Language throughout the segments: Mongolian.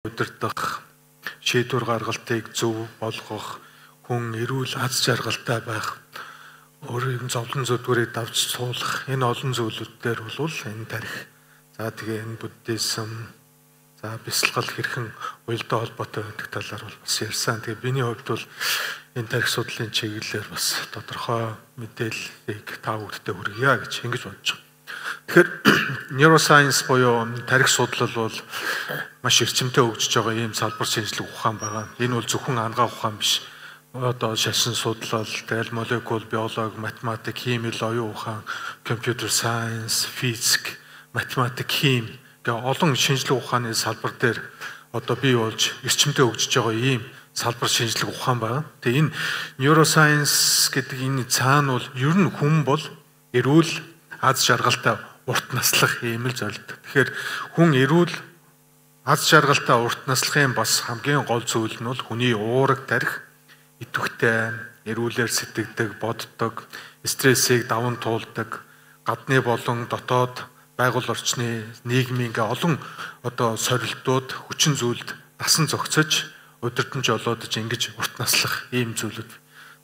Удирдах, шийдвэр гаргалтыг зөв болгох, хүн эрүүл аз жаргалтай байх, өөрийн зовлон зүдгүүрийг давж суулгах энэ олон зүйлүүд дээр бол энэ тарих. За тэгээ энэ буддизм, за бясалгал хэрхэн уялдаа холбоотой байдаг талаар бол бас ярьсан. Тэгээ миний хувьд бол энэ тарих судлалын чиглэлээр бас тодорхой мэдээллийг та бүхэндээ хүргье гэж ингэж бодож байгаа. Тэгэхээр neuroscience буюу тарих судлал бол маш эрчимтэй хөгжиж байгаа ийм салбар шинжлэх ухаан байгаа. Энэ бол зөвхөн ангаа ухаан биш. Одоо шашин судлал, тэгэл молекул, биологи, математик, хими, оюун ухаан, computer science, физик, математик, хими гэх олон шинжлэх ухааны салбар дээр одоо бий болж эрчимтэй хөгжиж байгаа ийм салбар шинжлэх ухаан байна. Тэгээ энэ neuroscience гэдэг энэ цаана бол ер нь хүн бол эрүүл аз жаргалтай урт наслах ийм л зорилт. Тэгэхээр хүн эрүүл аз жаргалтай урт наслахын бас хамгийн гол зүйл нь бол хүний уураг тарих идэвхтэй, эрүүлэр сэтгэдэг, боддог, стрессийг даван туулдаг, гадны болон дотоод байгууль орчны нийгмийн ингээ олон одоо сорилтууд хүчин зүйлд дасан зохицож удирдамж олоодож ингэж урт наслах ийм зүйлүүд.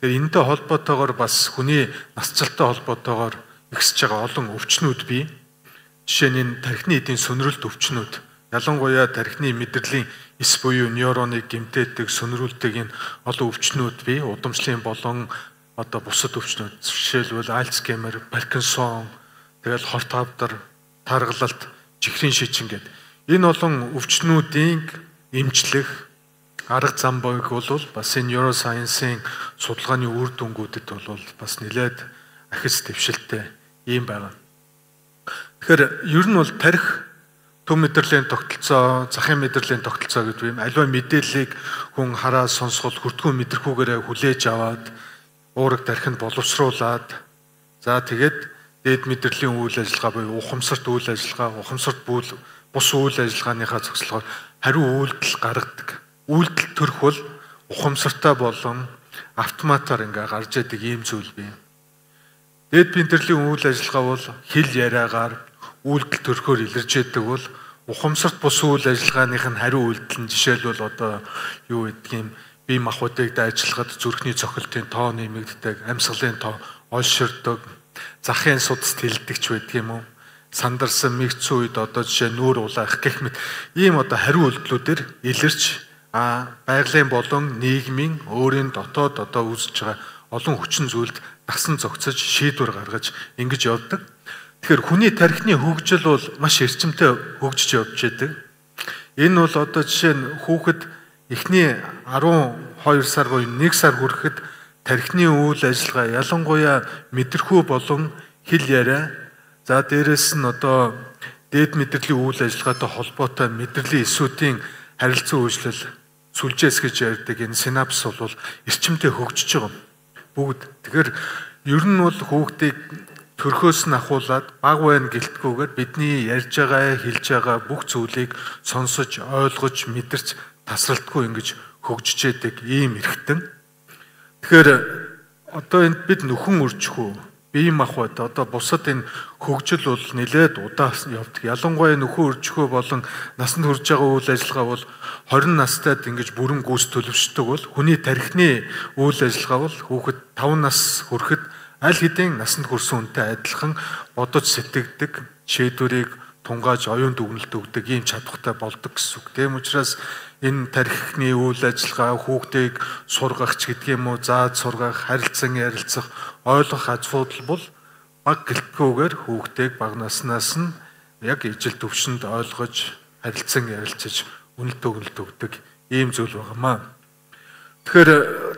Тэгэхээр энэтэй холбоотойгоор бас хүний насжилттай холбоотойгоор ихсэж байгаа олон өвчнүүд бий. Жишээ нь энэ тархины эдийн сөнрөлт өвчнүүд, ялангуяа тархины мэдрэлийн эс буюу нейроныг гэмтээдэг, сөнрүүлдэг энэ олон өвчнүүд бий. Удамшлын болон одоо бусад өвчнүүд, жишээлбэл Альцгеймер, Паркинсон, тэгэл хорт хавдар, таргалалт, чихрийн шичин гэдэг. Энэ олон өвчнүүдийн эмчлэх арга зам байг бол бас энэ neuroscience-ийн судалгааны үр дүнгуудад бол бас нэлээд ахис дэвшилтэй ийм байгаа. Тэгэхээр ер нь бол тарих төв мэдрэлийн тогтолцоо, захын мэдрэлийн тогтолцоо гэдэг юм. Аливаа мэдээллийг хүн хараа сонсгол хүртгүү мэдрэхүүгээрээ хүлээж аваад уураг тархинд боловсруулад за тэгээд дээд мэдрэлийн үйл ажиллагаа буюу ухамсарт үйл ажиллагаа, ухамсарт бус үйл ажиллагааныхаа зохицлогоор хариу үйлдэл гаргадаг. Үйлдэл төрөх бол ухамсартай болон автоматар ингээ гарч идэг ийм зүйл бий. Дээд мэдрэлийн үйл ажиллагаа бол хэл яриагаар үйлдэл төрхөөр илэрч идэг бол ухамсарт бус үйл ажиллагааных нь хариу үйлдэл нь жишээлбэл одоо юу гэдгийг бие махбодыг дайчлахад зүрхний цохилтын тоо нэмэгддэг, амьсгалын тоо олширдог, захын судас тэлдэг ч байдаг юм уу? Сандарсан мэгцэн үед одоо жишээ нүүр улаах гэх мэт ийм одоо хариу үйлдэлүүдээр илэрч байгалийн болон нийгмийн өөрийн дотоод одоо үүсэж байгаа олон хүчин зүйлд дасан зохицож шийдвэр гаргаж ингэж явдаг. Тэгэхээр хүний тархины хөгжил бол маш эрчимтэй хөгжиж явж байдаг. Энэ бол одоо жишээ нь хүүхэд эхний 12 сар буюу 1 сар хүрэхэд тархины үйл ажиллагаа ялангуяа мэдрэхүй болон хэл яриа, за дээрэс нь одоо дээд мэдрэлийн үйл ажиллагаатай холбоотой мэдрэлийн эсүүдийн харилцан үйлчлэл сүлжээс гэж ярьдаг энэ синапс бол эрчимтэй хөгжиж байгаа. Бүгд. Тэгэхээр ер нь бол хүүхдийг төрхөөс нь ахуулаад баг байна гэлтгүүгээр бидний ярьж байгаа, хэлж байгаа бүх зүйлийг сонсож, ойлгож, мэдэрч тасралтгүй ингэж хөгжиж яадаг ийм эрхтэн. Тэгэхээр одоо энд бид нөхөн үржихүү, бие махбод одоо бусад энэ хөгжил бол нэлээд удаан явдаг. Ялангуяа нөхөн үржихүү болон насанд хүрж байгаа үйл ажиллагаа бол 20 настайд ингэж бүрэн гүйц төлөвшдөг бол хүний тархины үйл ажиллагаа бол хүүхэд 5 нас хүрэхэд аль хэдийн насанд хүрсэн хүнтэй адилхан бодож сэтгэдэг, шийдвэрийг тунгааж оюун дүгнэлт өгдөг ийм чадвартай болдог гэсэн үг. Тийм учраас энэ тархины үйл ажиллагаа хүүхдийг сургах ч гэдэг юм уу, зааж сургах, харилцан ярилцах, ойлгох асуудал бол баг гэлтгүүгээр хүүхдийг бага наснаас нь яг ижил төвшөнд ойлгож, харилцан ярилцаж, үнэлт өгнөлт өгдөг ийм зүйл байнамаа. Тэгэхээр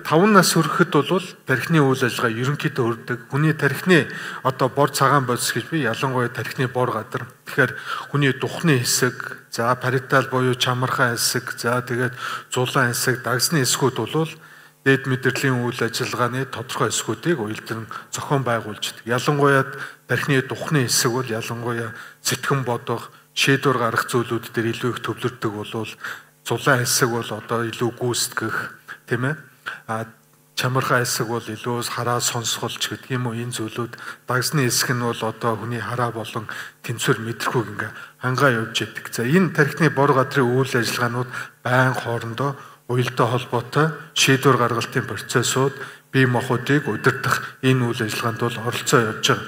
5 нас хүрэхэд бол тархины үйл ажиллагаа ерөнхийдөө өрдөг. Хүний тархины одоо бор цагаан бодис гэж би ялангуяа тархины бор гадар. Тэгэхээр хүний духны хэсэг, за паритал буюу чамархай хэсэг, за тэгээд зулаан хэсэг, дагсны хэсгүүд бол дээд мэдрэлийн үйл ажиллагааны тодорхой хэсгүүдийг уялдан зохион байгуулж. Ялангуяа тархины духны хэсэг бол ялангуяа сэтгэн бодох, шийдвэр гаргах зүйлүүд дээр илүү их төвлөрдөг бол зулаан хэсэг бол одоо илүү гүйцэтгэх, тийм ээ. А Чамархай хэсэг бол илүү хараа сонсголч гэдэг юм уу, энэ зүйлүүд дагсны хэсэг нь бол одоо хүний хараа болон тэнцвэр мэдрэхүйг ингээ хангаа явж идэг. За энэ тархины бор гадрын үйл ажиллагаанууд байн хоорондоо уялдаа холбоотой шийдвэр гаргалтын процессууд бие махбодыг удирдах энэ үйл ажиллагаанд бол оролцоо явж байгаа.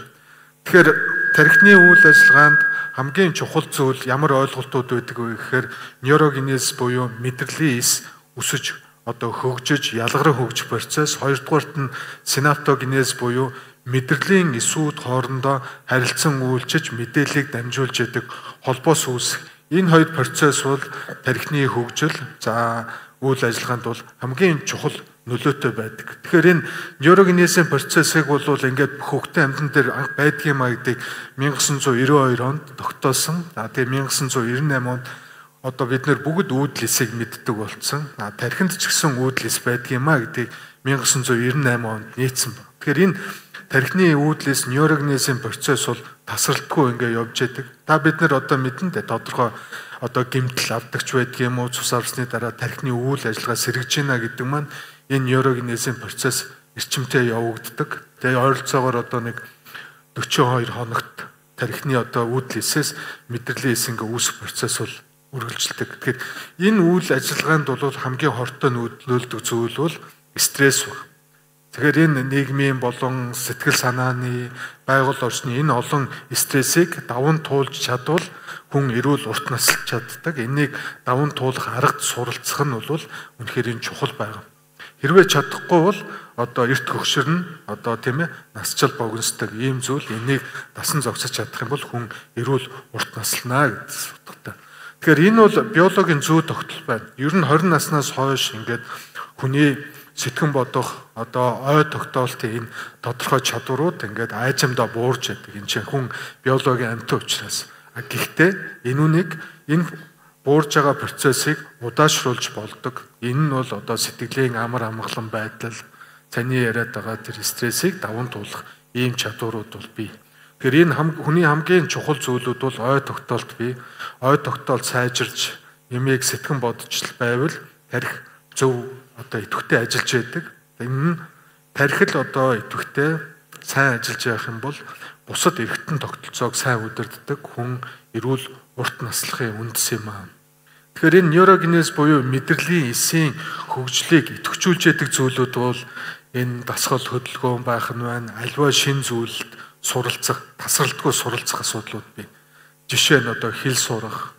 Тэгэхээр тархины үйл ажиллагаанд хамгийн чухал зүйл ямар ойлголтууд байдаг вэ гэхээр нейрогенез буюу мэдрэлийн эс өсөж одоо хөгжиж, ялгаран хөгжих процесс. Хоёрдугаарт нь синаптогенез буюу мэдрэлийн эсүүд хоорондоо харилцан үйлчиж мэдээллийг дамжуулж яадаг холбоос үүсэх. Энэ хоёр процесс бол тархины хөгжил, за үйл ажиллагаанд бол хамгийн чухал нөлөөтэй байдаг. Тэгэхээр энэ нейрогенезийн процессыг бол ингээд хөвгтэн амьтан дээр анх байдгийм а гэдгийг 1992 онд тогтоосон. За тэгээ 1998 онд одоо бид нэр бүгд үүдэл эсийг мэддэг болсон. Тархинд ч гэсэн үүдэл эс байдгийм а гэдгийг 1998 онд нийцсэн байна. Тэгэхээр энэ тархины үүдэл эс нейрогенезийн процесс бол тасралтгүй ингээ явж яадаг. Та бид нар одоо мэдэн дээ тодорхой одоо гэмтэл авдагч байдгийм уу, цус авсны дараа тархины үйл ажиллагаа сэргэж байна гэдэг маань энэ нейрогенезийн процесс эрчимтэй явагддаг. Тэгээ ойролцоогоор одоо нэг 42 хоногт тархины одоо үүдэл эсээс мэдрэлийн эс ингээ үүсэх процесс бол үргэлжилдэг. Тэгэхээр энэ үйл ажиллагаанд бол хамгийн хортой нөлөөлдөг зүйл бол стресс баг. Тэгэхээр энэ нийгмийн болон сэтгэл санааны байгаль орчны энэ олон стрессийг даван туулж чадвал хүн эрүүл урт насалж чаддаг. Энийг даван туулах аргад суралцах нь бол үнэхээр энэ чухал байгаа. Хэрвээ чадахгүй бол одоо эрт хөгшөрнө, одоо тийм ээ насчил богиносдог ийм зүйл, энийг дасан зогсож чадах юм бол хүн эрүүл урт наслана гэсэн утгатай. Тэгэхээр энэ бол биологийн зүй тогтол байна. Ер нь 20 наснаас хойш ингээд хүний сэтгэн бодох одоо ой тогтоолтын энэ тодорхой чадварууд ингээд айжамдаа буурч яадаг. Энэ чинь хүн биологийн амьтан учраас. Гэхдээ энэ үнийг энэ буурж байгаа процессыг удаашруулж болдог. Энэ нь бол одоо сэтгэлийн амар амгалан байдал, таны яриад байгаа тэр стрессийг даван туулах ийм чадварууд бол бий. Тэгэхээр энэ хүний хамгийн чухал зүйлүүд бол ой тогтоолт бий. Ой тогтоолт сайжирч, ямиг сэтгэн бодож байвал тархи зөв одоо идэвхтэй ажиллаж байдаг. Энэ нь тархи л одоо идэвхтэй сайн ажиллаж явах юм бол бусад эргэтэн тогтолцоог сайн удирддаг, хүн эрүүл урт наслахын үндэс юм аа. Тэгэхээр энэ нейрогенез буюу мэдрэлийн эсийн хөгжлийг идэвхжүүлж яадаг зүйлүүд бол энэ дасгал хөдөлгөөн байх нь байна. Альва шин зүйлд суралцах, тасралтгүй суралцах асуудлууд бий. Жишээ нь одоо хэл сурах,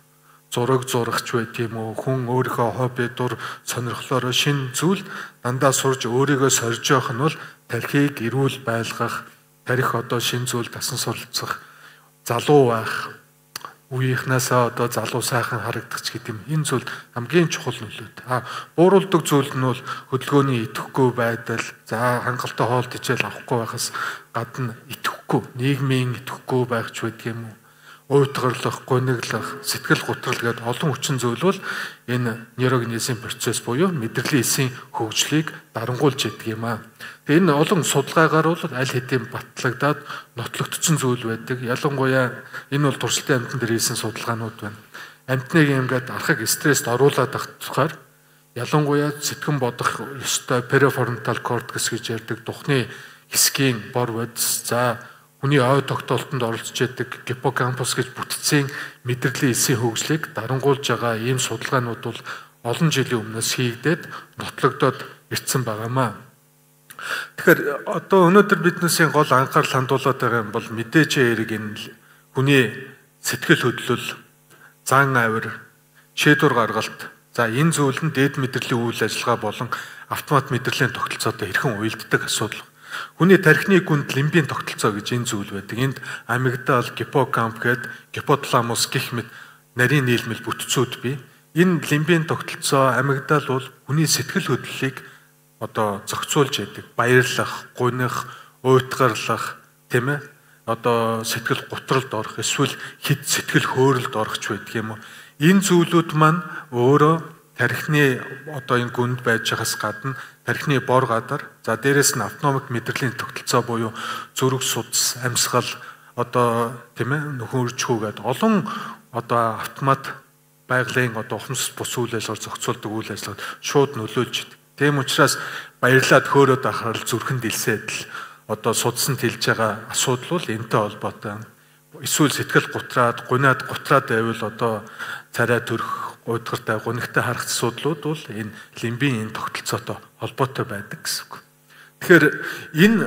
зураг зурах ч байт юм уу, хүн өөрийнхөө хобби, дур сонирхлоороо шин зүйл дандаа сурж өөрийгөө сорж явах нь бол тархийг эрүүл байлгах, тархи одоо шин зүйл дасан суралцах, залуу байх, үеийнхнээсээ одоо залуу сайхан харагдах ч гэдэг юм. Энэ зүйл хамгийн чухал нөлөөтэй. Бууруулдаг зүйл нь бол хөдөлгөөний идэвхгүй байдал, за хангалттай хоол тэжээл авахгүй байхаас гадна идэвхгүй, нийгмийн идэвхгүй байх ч байдаг юм уу. Уйтгарлах, гуниглах, сэтгэл гутрал гэдэг олон хүчин зүйл бол энэ нейрогенезийн процесс буюу мэдрэлийн эсийн хөгжлийг дарангуйлж яадаг юм аа. Тэгээ энэ олон судалгаагаар бол аль хэдийн батлагдаад нотлогдсон зүйл байдаг. Ялангуяа энэ бол туршилтын амьтан дээр хийсэн судалгаанууд байна. Амьтныг ингээд архаг стресст оруулаад ахтахаар ялангуяа сэтгэн бодох ёстой префронтал кортекс гэж ярьдаг духны хэсгийн бор бодис, за хүний ой тогтоолтонд оролцож яадаг гиппокампус гэж бүтцийн мэдрэлийн эсийн хөгжлийг дарангуйлж байгаа ийм судалгаанууд бол олон жилийн өмнөөс хийгдээд нотлогдоод ирсэн байгаамаа. Тэгэхээр одоо өнөөдөр биднээсийн гол анхаарал хандуулад байгаа юм бол мэдээж хэрэг энэ хүний сэтгэл хөдлөл, зан авир, шийдвэр гаргалт, за энэ зүйл нь дээд мэдрэлийн үйл ажиллагаа болон автомат мэдрэлийн тогтолцоотой хэрхэн уялддаг асуудал. Хүний тархины гүнд лимбийн тогтолцоо гэж энэ зүйл байдаг. Энд амигдал, гиппокамп гээд гипоталамус гэх мэт нарийн нийлмэл бүтцүүд бий. Энэ лимбийн тогтолцоо, амигдал бол хүний сэтгэл хөдлөлийг одоо зохицуулж яадаг. Баярлах, гуних, уйтгарлах, тийм ээ? Одоо сэтгэл гутралд орох, эсвэл хит сэтгэл хөөрөлд орох ч байдаг юм уу. Энэ зүйлүүд маань өөрөө тархины одоо энэ гүнд байж байгаас гадна тархины бор гадар, за дээрэс нь автономик мэдрэлийн тогтолцоо буюу зүрх судас, амьсгал, одоо тийм ээ нөхөн үржихүү гэдэг олон одоо автомат байгалийн одоо ухамсар бус үйл ажиллагаар зохицуулдаг үйл ажиллагаанд шууд нөлөөлж идэг. Тийм учраас баярлаад хөөрөөд ахаар зүрхэнд илсээд л одоо судсанд хэлж байгаа асуудал бол энэтэй холбоотой. Эсвэл сэтгэл гутраад, гунаад гутраад байвал одоо царай төрөх, гуйдгартай, гунигтай харах асуудлууд бол энэ лимбийн энэ тогтолцоотой холбоотой байдаг гэсэн үг. Тэгэхээр энэ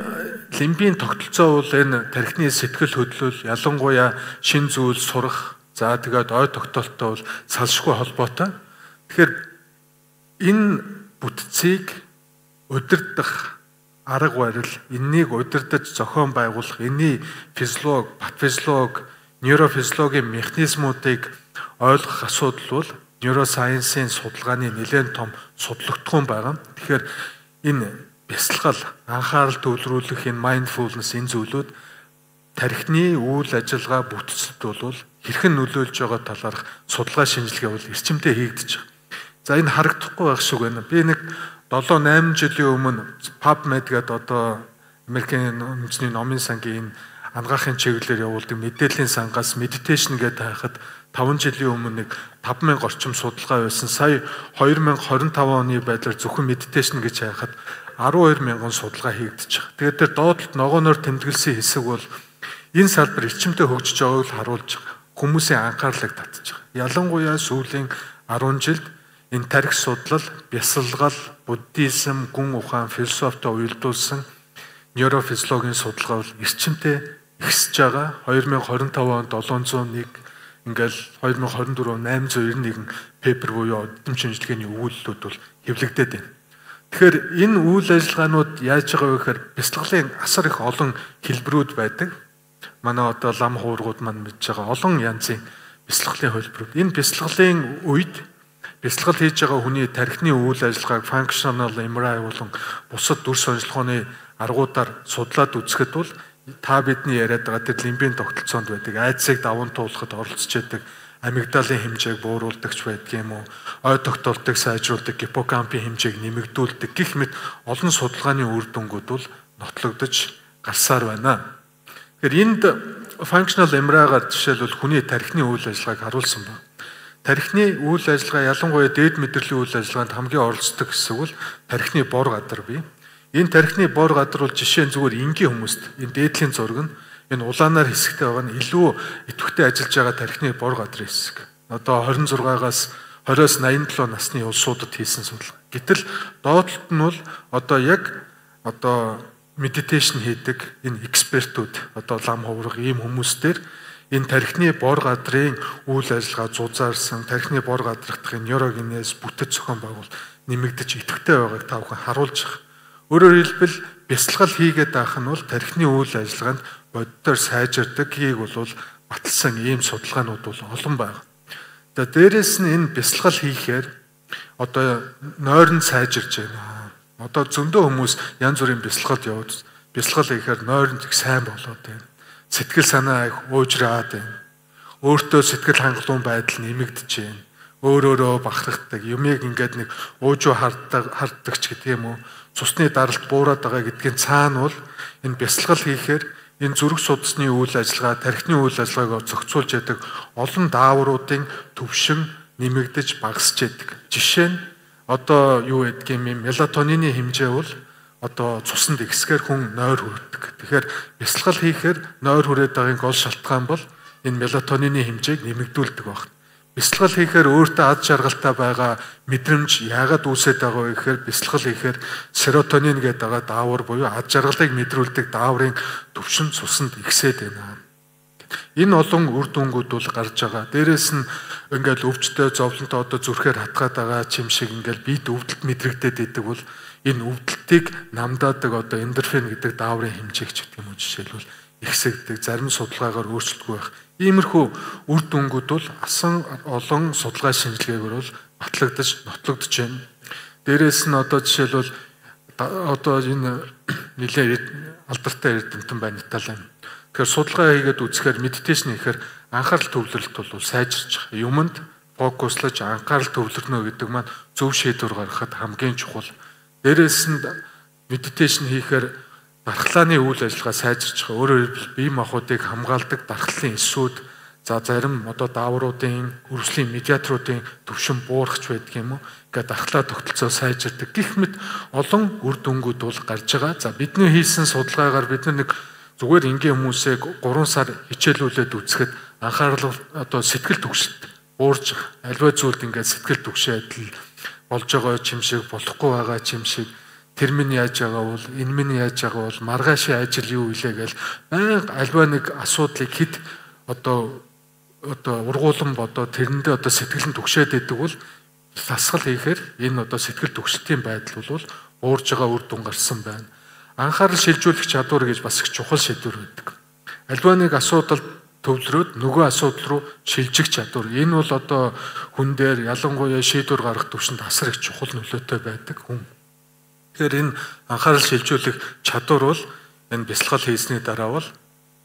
лимбийн тогтолцоо бол энэ тархины сэтгэл хөдлөл, ялангуяа шин зүйл сурах, за тэгээд ой тогтоолттой бол салшгүй холбоотой. Тэгэхээр энэ бүтцийг удирдах арга барил, энэнийг удирдах зохион байгуулах, энэний физиологи, патофизиологи, нейрофизиологийн механизмуудыг ойлгох асуудал бол нейросайенсийн судалгааны нэлээд том судлагдахуун байгаа. Тэгэхээр энэ бясалгал, анхаарал төвлөрүүлэх энэ mindfulness энэ зүйлүүд тархины үйл ажиллагаа бүтцэд бол хэрхэн нөлөөлж байгаа талаарх судалгаа шинжилгээ бол эрчимтэй хийгдэж байгаа. За энэ харагдахгүй байх шиг байна. Би нэг 7-8 жилийн өмнө PubMed гэдэг одоо Америкийн үндэсний номын сангийн энэ анагаахын чиглэлээр явуулдаг мэдээллийн сангаас meditation гэдэг хайхад 5 жилийн өмнө нэг 5000 орчим судалгаа байсан. Сая 2025 оны байдлаар зөвхөн meditation гэж хайхад 12000 судалгаа хийгдэж байгаа. Тэгээд тэр доотлолт ногооноор тэмдэглэсэн хэсэг бол энэ салбар эрчимтэй хөгжиж байгааг л харуулж байгаа. Хүмүүсийн анхаарлыг татж байгаа. Ялангуяа сүүлийн 10 жилд энэ тархи судлал, бясалгал, буддизм, гүн ухаан, философитой уялдуулсан нейрофизиологийн судалгаа бол эрчимтэй ихсэж байгаа. 2025 онд 701, ингээл 2024 он 891 paper буюу эдэм шинжилгээний өгүүлэлүүд бол хэвлэгдээд байна. Тэгэхээр энэ үйл ажиллагаанууд яаж байгаа вэ гэхээр бясалгалын асар их олон хэлбэрүүд байдаг. Манай одоо лам хуургууд маань мэдж байгаа олон янзын бясалгалын хэлбэрүүд. Энэ бясалгалын үед бясалгал хийж байгаа хүний тархины үйл ажиллагааг functional MRI болон бусад дүрс онцлогооны аргуудаар судлаад үзэхэд бол та бидний яриад байгаа тэр лимбийн тогтолцоонд байдаг айдсыг даван туулахад оролцож яадаг амигдалын хэмжээг бууруулдагч байдаг юм уу, ой тогтоолтыг сайжруулдаг, гиппокампын хэмжээг нэмэгдүүлдэг гэх мэт олон судалгааны үр дүнгууд бол нотлогдож гарсаар байна. Тэгэхээр энд functional MRI-гаар жишээлбэл хүний тархины үйл ажиллагааг харуулсан байна. Тархины үйл ажиллагаа ялангуяа дээд мэдрэлийн үйл ажиллагаанд хамгийн оролцдог хэсэг бол тархины бор гадар бий. Энэ тархины бор гадар бол жишээ нь зүгээр энгийн хүмүүст энэ дээдлийн зураг нь энэ улаанаар хэсэгтэй байгаа нь илүү идэвхтэй ажиллаж байгаа тархины бор гадрын хэсэг. Одоо 26-аас 20-оос 87 насны улсуудад хийсэн судалгаа. Гэтэл доотлолт нь бол одоо яг одоо meditation хийдэг энэ экспертүүд одоо лам хувраг ийм хүмүүстээр энэ тархины бор гадрын үйл ажиллагаа зузаарсан, тархины бор гадрах нейрогенез бүтэц зохион байгуул нэмэгдэж идэвхтэй байгааг та бүхэн харуулж байгаа. Өөрөөр хэлбэл бясалгал хийгээд байх нь бол тархины үйл ажиллагаанд боддоор сайжирдаггийг бол баталсан ийм судалгаанууд бол олон байна. За дээрэс нь энэ бясалгал хийхээр одоо нойрон сайжирч байна. Одоо зөндөө хүмүүс янз бүрийн бясалгалд яваад бясалгал хийхээр нойрон их сайн болоод байна. Сэтгэл санаа их уужраад байна. Өөртөө сэтгэл хангалуун байдал нэмэгдэж байна. Өөр өөрөө бахархдаг, юмыг ингээд нэг уужуу харддаг ч гэдэг юм уу. Цусны даралт буураад байгаа гэдгийн цаана бол энэ бясалгал хийхээр энэ зүрх судасны үйл ажиллагаа, тархины үйл ажиллагааг зохицуулж яадаг олон даавруудын төвшин нэмэгдэж багасч яадаг. Жишээ нь одоо юу гэдгийг юм мелатонины хэмжээ бол одоо цуснд ихсгээр хүн нойр хүрдэг. Тэгэхээр бясалгал хийхээр нойр хүрээд байгаагийн гол шалтгаан бол энэ мелатонины хэмжээг нэмэгдүүлдэг байна. Бясалгал хийхээр өөртөө ад жаргалтай байгаа мэдрэмж яагаад үүсээд байгаа вэ гэхээр бясалгал хийхээр серотонин гэдэг байгаа даавар буюу ад жаргалыг мэдрүүлдэг дааврын төвшин цуснд ихсээд байна. Энэ олон үр дүнгууд бол гарч байгаа. Дээрээс нь ингээл өвчтөй зовлонтой одоо зүрхээр хатгаад байгаа чим шиг ингээл биед өвдөлт мэдрэгдээд идэг бол энэ өвдөлтийг намдаадаг одоо эндорфин гэдэг дааврын хэмжээг ч гэдэг юм уу жишээлбэл ихсэгдэг. Зарим судалгаагаар өөрчлөлтгүй байх. Иймэрхүү үр дүнгууд бол асан олон судалгаа шинжилгээгээр бол батлагдаж нотлогдож байна. Дээрээс нь одоо жишээлбэл одоо энэ нэлээд алдартай эрдэмтэн байна Итали. Тэгэхээр судалгаа хийгээд үзэхээр meditation хийхээр анхаарал төвлөрөлт бол сайжирч байгаа. Юманд фокуслаж анхаарал төвлөрнө гэдэг маань зөв шийдвэр гаргахад хамгийн чухал. Дээрээс нь meditation хийхээр дархлааны үйл ажиллагаа сайжирч байгаа. Өөрөөр хэлбэл бие махбодыг хамгаалдаг дархлын эсүүд, За зарим одоо даавруудын, өрсөлийн медиаторуудын төвшин буурахч байдаг юм уу? Ингээд дархлаа тогтолцоо сайжирдаг. Гэх мэт олон үр дүнгууд бол гарч байгаа. За бидний хийсэн судалгаагаар бид нэг зүгээр энгийн хүмүүсийг 3 сар хичээлүүлээд үзэхэд анхаарал одоо сэтгэл түгшилт буурж альва зүйлд ингээд сэтгэл түгшээд л болж байгаа юм шиг, болохгүй байгаа юм шиг, тэр минь яаж байгаа бол, энэ минь яаж байгаа бол, маргаашийн ажил юу илээ гээл байнга альва нэг асуудлыг хэд одоо ургуулan бодоо тэрэндээ одоо сэтгэл нь түгшээд идэг бол дасгал хийхээр энэ одоо сэтгэл түгшилтийн байдал бол буурж байгаа үр дүн гарсан байна. Анхаарал шилжүүлэх чадвар гэж бас их чухал шийдвэр байдаг. Альва нэг асуудал төвлөрөөд нөгөө асуудал руу шилжих чадвар. Энэ бол одоо хүн дээр ялангуяа шийдвэр гаргах түвшинд асар их чухал нөлөөтэй байдаг хүн. Тэгэхээр энэ анхаарал шилжүүлэх чадвар бол энэ бясалгал хийсний дараа бол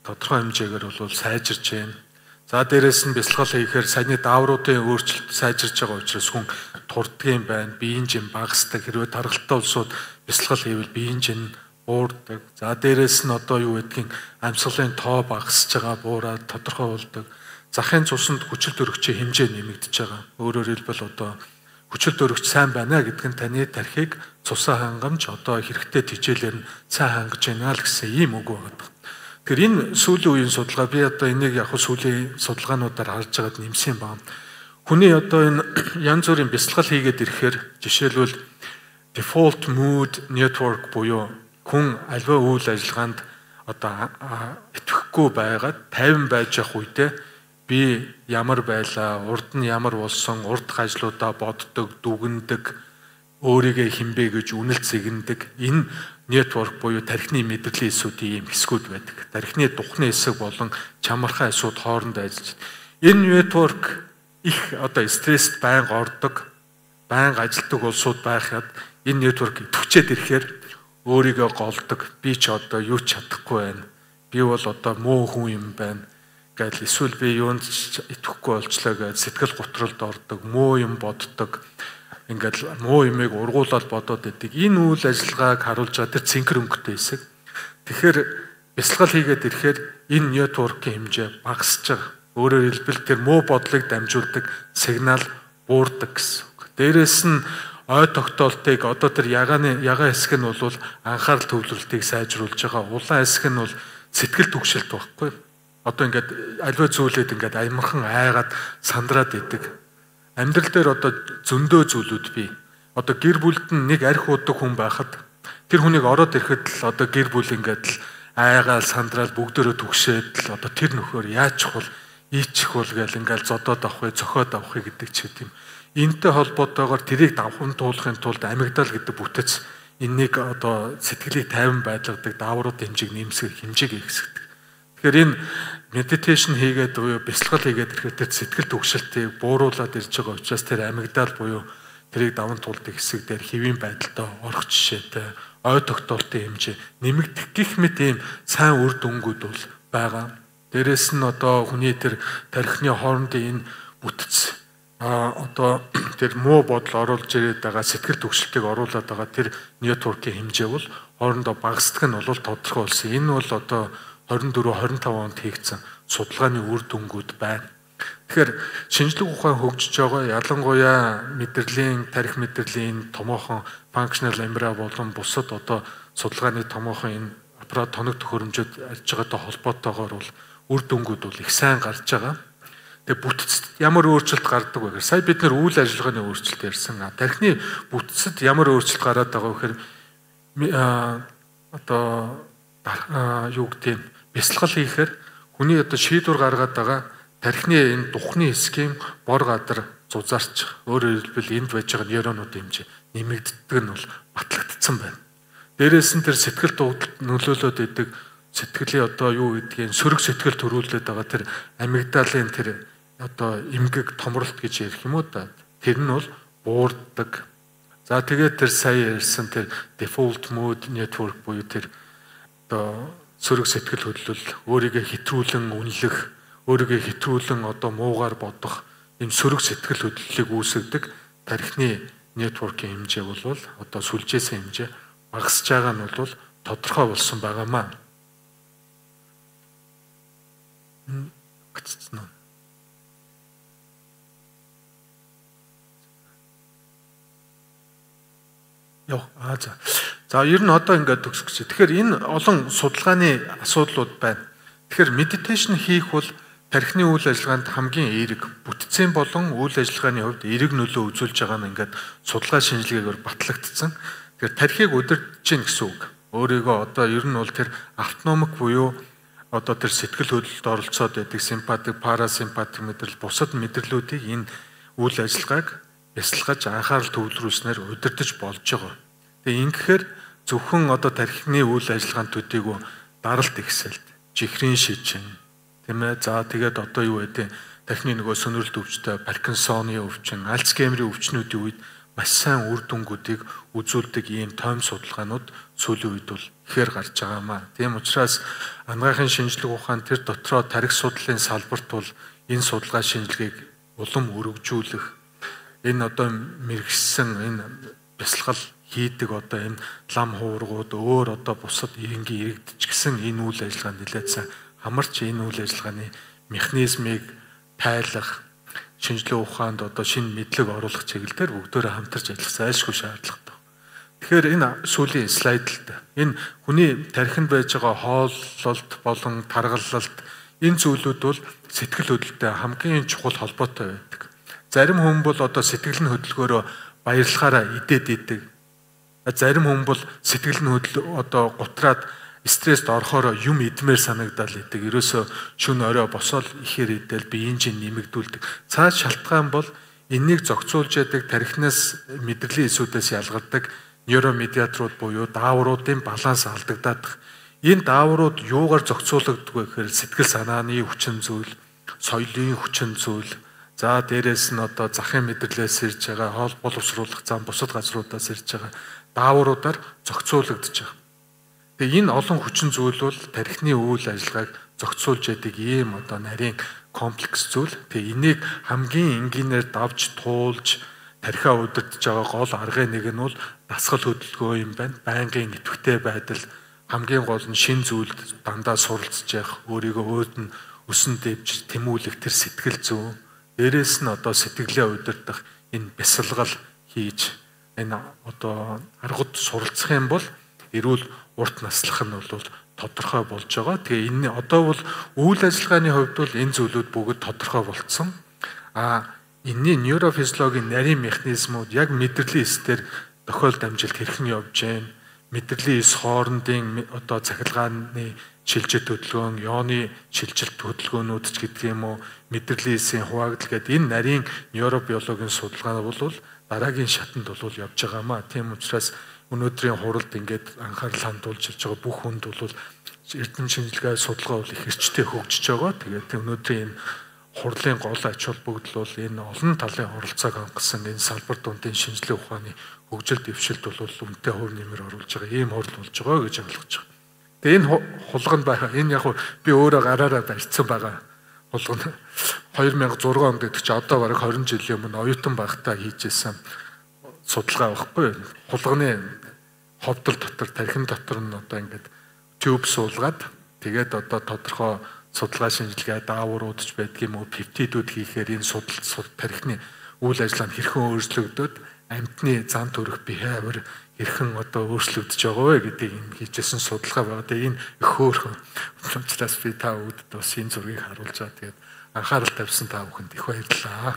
тодорхой хэмжээгээр бол сайжирч байна. За дээрээс нь бясалгал хийхээр саяны даавруудын өөрчлөлт сайжирч байгаа учраас хүн турдгийн байна, биеийн жин багасдаг. Хэрвээ таргалтай улсууд бясалгал хийвэл биеийн жин буурдаг. За дээрээс нь одоо юу гэдгийг амьсгалын тоо багасж байгаа, буураад тодорхой болдог. Захын цуснд хүчил төрөгчийн хэмжээ нэмэгдэж байгаа. Өөрөөр хэлбэл одоо хүчил төрөгч сайн байна гэдг нь таны тархийг цусаа хангамж одоо хэрэгтэй тижээлэр нь сайн хангаж байна л гэсэн ийм үг байна. Тэгэхээр энэ сүүлийн үеийн судалгаа би одоо энийг яг сүүлийн судалгаануудаар харж байгаад нэмсэн байна. Хүний одоо энэ янз бүрийн бясалгал хийгээд ирэхээр жишээлбэл default mode network буюу хүн альва үйл ажиллагаанд одоо итгэхгүй байгаад тайван байж явах үедээ би ямар байлаа, урд нь ямар болсон, урдх ажлуудаа боддог, дүгнэдэг, өөрийгөө хинбэ гэж үнэлт зэгнэдэг. Энэ network буюу тархины мэдрэлийн эсүүдийн ийм хэсгүүд байдаг. Тархины духны хэсэг болон чамархай эсүүд хоорондоо ажиллаж. Энэ network их одоо стресст байнга ордог, байнга ажилтдаг улсууд байхад энэ network идэвхжээд ирэхээр өөрийгөө голдог. Би ч одоо юу ч чадахгүй байна. Би бол одоо муу хүн юм байна гэл эсвэл би юунд ч итгэхгүй болчлоо гэж сэтгэл готролд ордог, муу юм боддог. Ингээд муу юмыг ургуулаад бодоод идэг. Энэ үйл ажиллагааг харуулж байгаа тэр цэнхэр өнгөтэй хэсэг. Тэгэхээр бясалгал хийгээд ирэхээр энэ network-ийн хэмжээ багасж байгаа. Өөрөөр хэлбэл тэр муу бодлыг дамжуулдаг сигнал буурдаг гэсэн үг. Дээрээс нь ой тогтоолтыг одоо тэр ягааны ягаан хэсэг нь бол анхаарал төвлөрөлтийг сайжруулж байгаа. Улаан хэсэг нь бол сэтгэл түгшилт байхгүй. Одоо ингээд аливаа зүйлээд ингээд аямархан айгаад сандраад идэг. Амьдрал дээр одоо зөндөө зүйлүүд бий. Одоо гэр бүлд нь нэг арх уудаг хүн байхад тэр хүнийг ороод ирэхэд л одоо гэр бүл ингээд л айгаал сандраал бүгдөө түгшээд л одоо тэр нөхөр яачих бол ийчих бол гэл ингээд зодоод авах вэ, зохиод авах вэ гэдэг ч гэдэм. Энтэй холбоотойгоор тэрийг давхан туулахын тулд амигдал гэдэг бүтэц энэнийг одоо сэтгэлийг тайван байлгадаг даавруудын хэмжээг нэмсгэх хэмжээг ихсгдэг. Тэгэхээр энэ meditation хийгээд буюу бясалгал хийгээд ирэхэд тэр сэтгэл түгшилтийг бууруулад ирж байгаа учраас тэр амигдал буюу тэрийг даван туулдаг хэсэг дээр хэвийн байдалтай орох жишээтэй ой тогтоолтын хэмжээ нэмэгдэх гэх мэт ийм сайн үр дүнгууд бол байгаа. Дээрээс нь одоо хүний тэр тархины хоорондын энэ бүтц одоо тэр муу бодол оруулж ирээд байгаа сэтгэл түгшилтийг оруулаад байгаа тэр network-ийн хэмжээ бол хоорондоо багасдаг нь бол тодорхой болсон. Энэ бол одоо 24 25 онд хийгдсэн судалгааны үр дүнгууд байна. Тэгэхээр шинжлэх ухаан хөгжиж байгаа, ялангуяа мэдрэлийн, тархи мэдрэлийн томоохон functional MRI болон бусад одоо судалгааны томоохон энэ аппарат тоног төхөөрөмжөд ажиллаж байгаатай холбоотойгоор бол үр дүнгууд бол их сайн гарч байгаа. Тэгээ бүтцэд ямар өөрчлөлт гардаг вэ гэхээр сая бид нэр үйл ажиллагааны өөрчлөлт ярьсан. Тархины бүтцэд ямар өөрчлөлт гараад байгаа вэ гэхээр одоо юу гэдэг юм бясалгал хийхээр хүний одоо шийдвэр гаргаад байгаа тархины энэ духны хэсгийн бор гадар зузаарч, өөрөөр хэлбэл энд байж байгаа нейронуудын хэмжээ нэмэгддэг нь бол батлагдсан байна. Дээрээс нь тэр сэтгэл дуудлалд нөлөөлөд идэг сэтгэлийн одоо юу гэдгийг сөрөг сэтгэл төрүүлээд байгаа тэр амигдалын тэр одоо эмгэг томролт гэж ярих юм уу да. Тэр нь бол буурдаг. За тэгээд тэр сая ярьсан тэр default mode network буюу тэр одоо сөрөг сэтгэл хөдлөл, өөрийгөө хэтрүүлэн үнэлэх, өөрийгөө хэтрүүлэн одоо муугаар бодох ийм сөрөг сэтгэл хөдлөлийг үүсгэдэг тархины network-ийн хэмжээ бол одоо сүлжээсэн хэмжээ багасж байгаа нь бол тодорхой болсон байгаамаа. Гацсан уу? Яв. Аа за. За ер нь одоо ингээд төгсөх гэж. Тэгэхээр энэ олон судалгааны асуудлууд байна. Тэгэхээр meditation хийх бол тархины үйл ажиллагаанд хамгийн эерэг, бүтцийн болон үйл ажиллагааны хувьд эерэг нөлөө үзүүлж байгаа нь ингээд судалгаа шинжилгээгээр батлагдсан. Тэгэхээр тархийг удирдах чинь гэсэн үг. Өөрийгөө одоо ер нь бол тэр автономик буюу одоо тэр сэтгэл хөдлөлд оролцоод байдаг симпатик, парасимпатик мэдрэл, бусад мэдрэлүүдийг энэ үйл ажиллагааг бясалгаж анхаарал төвлөрүүлснээр удирдах болж байгаа. Тэгээ ингэхээр зөвхөн одоо тархины үйл ажиллагаанд төдийгүй даралт ихсэлт, чихрийн шижин, тийм ээ. За тэгээд одоо юу гэдэг тархины нөгөө сөнөрөлт өвчтэй, Паркинсоны өвчин, Альцгеймерийн өвчнүүдийн үед маш сайн үр дүнгуудыг үзүүлдэг ийм тойм судалгаанууд сүүлийн үед бол ихээр гарч байгаа маа. Тийм учраас анагаахын шинжлэх ухаан тэр дотроо тархи судлалын салбарт бол энэ судалгаа шинжилгээг улам өргөжүүлэх, энэ одоо мэргэссэн энэ бясалгал хийдэг одоо энэ лам хуургууд өөр одоо бусад энгийн иргэдч гэсэн энэ үйл ажиллагаа нэлээд сайн хамарч энэ үйл ажиллагааны механизмыг тайлах, шинжлэх ухаанд одоо шинэ мэдлэг оруулах чиглэл дээр бүгдөөрөө хамтарч ажиллах зайлшгүй шаардлагатай. Тэгэхээр энэ сүүлийн слайд л да. Энэ хүний тархинд байж байгаа хооллолт болон таргаллалт энэ зүйлүүд бол сэтгэл хөдлөлтөй хамгийн чухал холбоотой байдаг. Зарим хүн бол одоо сэтгэл нь хөдөлгөөрөө баярлахаараа идээд идэг. Зарим хүн бол сэтгэл нь хөдөл одоо гутраад стресст орохоор юм идмээр санагдал идэг. Ерөөсөө шөнө орой босоод ихээр идэл биеийн чинь нэмэгдүүлдэг. Цааш шалтгаан бол энэнийг зохицуулж яадаг тархинаас мэдрэлийн эсүүдээс ялгардаг нейромедиаторууд буюу даавруудын баланс алдагдаад. Энэ дааврууд юугаар зохицуулагддаг вэ гэхээр сэтгэл санааны хүчин зүйл, соёлын хүчин зүйл, за дээрээс нь одоо захын мэдрэлээс ирж байгаа, хоол боловсруулах зам бусад газруудаас ирж байгаа даавруудаар зохицуулагдаж байгаа. Тэгээ энэ олон хүчин зүйл бол тархины үйл ажиллагааг зохицуулж яадаг ийм одоо нарийн комплекс зүйл. Тэгээ энийг хамгийн энгийнээр давж туулж тархиа удирдах байгаа гол аргын нэг нь бол дасгал хөдөлгөөн юм байна. Байнгын идэвхтэй байдал, хамгийн гол нь шин зүйлд дандаа суралцж явах, өөрийгөө өөд нь өсөн дэвж тэмүүлэх тэр сэтгэл зүйн. Дээрээс нь одоо сэтгэлээ удирдах энэ бясалгал хийж энэ одоо аргууд суралцах юм бол эрүүл урт наслах нь бол тодорхой болж байгаа. Тэгээ энэ одоо бол үйл ажиллагааны хувьд бол энэ зүйлүүд бүгд тодорхой болцсон. А энэний нейрофизиологийн нарийн механизмууд яг мэдрэлийн эсдэр тохиолд амжилт хэрхэн явж гэн, мэдрэлийн эс хоорондын одоо цахилгааны шилжилт хөдөлгөөн, ионы шилжилт хөдөлгөөнүүд ч гэдэг юм уу, мэдрэлийн эсийн хуваагдал гэдэг энэ нарийн нейробиологийн судалгаа бол дараагийн шатанд бол явж байгаамаа. Тийм учраас өнөөдрийн хуралд ингээд анхаарал хандуулж ирж байгаа бүх хүнд бол эрдэм шинжилгээ судалгаа бол их эрчтэй хөгжиж байгаа. Тэгээд өнөөдрийн энэ хурлын гол ач холбогдол бол энэ олон талын оролцоог хангасан энэ салбар дундын шинжлэх ухааны хөгжил дэвшилт бол үнэтэй хувь нэмэр оруулж байгаа ийм хурал болж байгаа гэж ойлгож байгаа. Тэгээ энэ хулганд байгаа. Энэ яг би өөрөө гараараа барьцсан байгаа. Хулган 2006 онд гэдэг чи одоо бараг 20 жилийн өмнө оюутан байхдаа хийжсэн судалгаа байхгүй юу? Хулганы ховдол дотор, тархин дотор нь одоо ингээд тюб суулгаад тэгээд одоо тодорхой судалгаа шинжилгээ дааврууд ч байдаг юм уу, пептидүүд хийхээр энэ судал тархины үйл ажиллагаа нь хэрхэн өөрчлөгдөд амьтны зан төрөх behavior хэрхэн одоо өөрчлөгдөж байгаа вэ гэдгийг энэ хийжсэн судалгаа байгаа. Тэгээ энэ их хөөрхөн учраас би та бүгдэд бас энэ зургийг харуулж байгаа. Тэгээд анхаарал тавьсан та бүхэнд их баярлалаа.